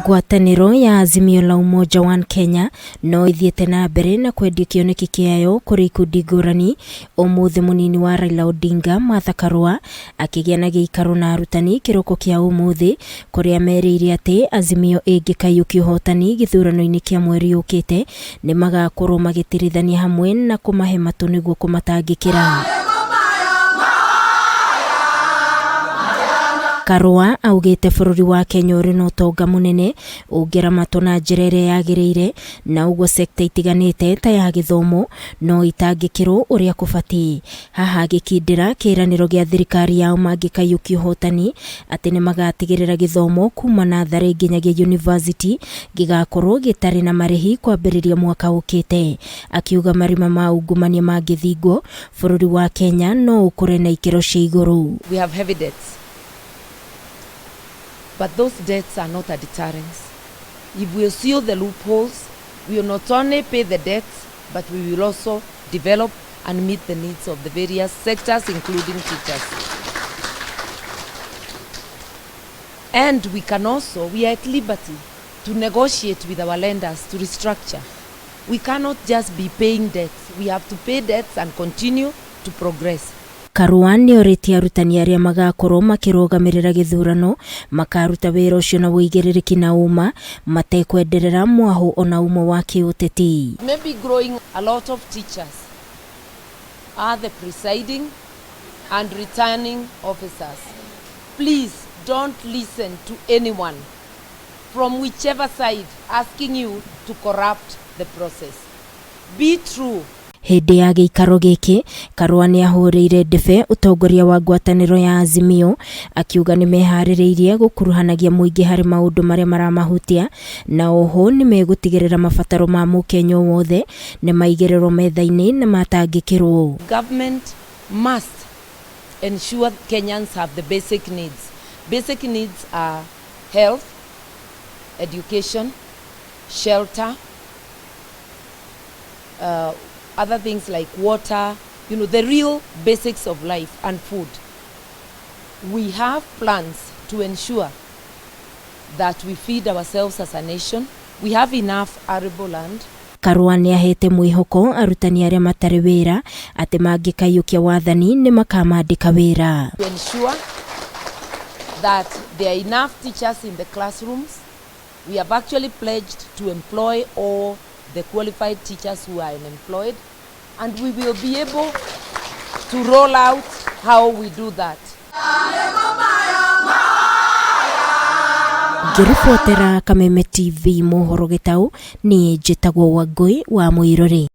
Ngwatanĩro ya Azimio la Umoja One Kenya no ĩthiĩte na mbere na kwendia kĩoneki kĩayo kũrĩ ikundi ngũrani. Ũmũthĩ mũnini wa Raila Odinga, Martha Karua, akĩgĩa na gĩikaro na arutani kĩroko kĩa ũmũthĩ kũrĩa merĩire atĩ Azimio ĩngĩkaiyũkia ũhotani gĩthurano-inĩ kĩa mweri ũkĩte nĩ magakorwo magĩtirithania hamwe na kũmahe matũ nĩguo kũmatangĩkĩra. Karũa augĩte bũrũri wa Kenya ũrĩ na ũtonga mũnene ũngĩramatwo na njĩra ĩrĩa yagĩrĩire na ũguo sekta itiganĩte ta ya gĩthomo no itangĩkĩrwo ũrĩa kũbatiĩ. Haha agĩkindĩra kĩĩranĩro gĩa thirikari yao mangĩkaiyũkia ũhotani atĩ nĩmagatigĩrĩra gĩthomo kuma natharĩ nginyagia yunivasĩtĩ gĩgakorwo gĩtarĩ na marĩhi kwambĩrĩria mwaka ũkĩte. Akiuga marima ma ungumania mangĩthingwo, bũrũri wa Kenya no ũkũre na ikĩro cia igũrũ. We have heavy debts but those debts are not a deterrence. If we seal the loopholes, we will not only pay the debts but we will also develop and meet the needs of the various sectors including teachers. And we can also, we are at liberty to negotiate with our lenders to restructure. We cannot just be paying debts. We have to pay debts and continue to progress. Karua nĩorĩtie arutani arĩa magakorwo makĩrũgamĩrĩra gĩthurano makaruta wĩra ũcio na ũigĩrĩrĩki na ũma matekwenderera mwahũ ona ũmwe wa kĩũteti. Maybe growing a lot of teachers are the presiding and returning officers. Please don't listen to anyone from whichever side asking you to corrupt the process. Be true. Hĩndĩ ya gĩikaro gĩkĩ, Karua nĩahũrĩire ndebe ũtongoria wa ngwatanĩro ya Azimio akiuga nĩmeharĩrĩirie gũkuruhanagia mũingĩ harĩ maũndũ marĩa maramahutia na oho nĩmegũtigĩrĩra mabataro ma mũkenya o wothe nĩmaigĩrĩrwo metha-inĩ na matangĩkĩrwo. Government must ensure Kenyans have the basic needs. Basic needs are health, education, shelter, other things like water, the real basics of life, and food. We have plans to ensure that we feed ourselves as a nation. We have enough arable land. Karua nĩahete mwĩhoko arutani arĩa matarĩ wĩra atĩ mangĩkaiyũkia wathani nĩmakamandĩka wĩra. To ensure that there are enough teachers in the classrooms. We have actually pledged to employ all the qualified teachers who are unemployed, and we will be able to roll out how we do that. Ngĩribotera Kameme TV mohoro gĩtaũ, niĩ njĩtagwo Wangũi wa Mũirũrĩ.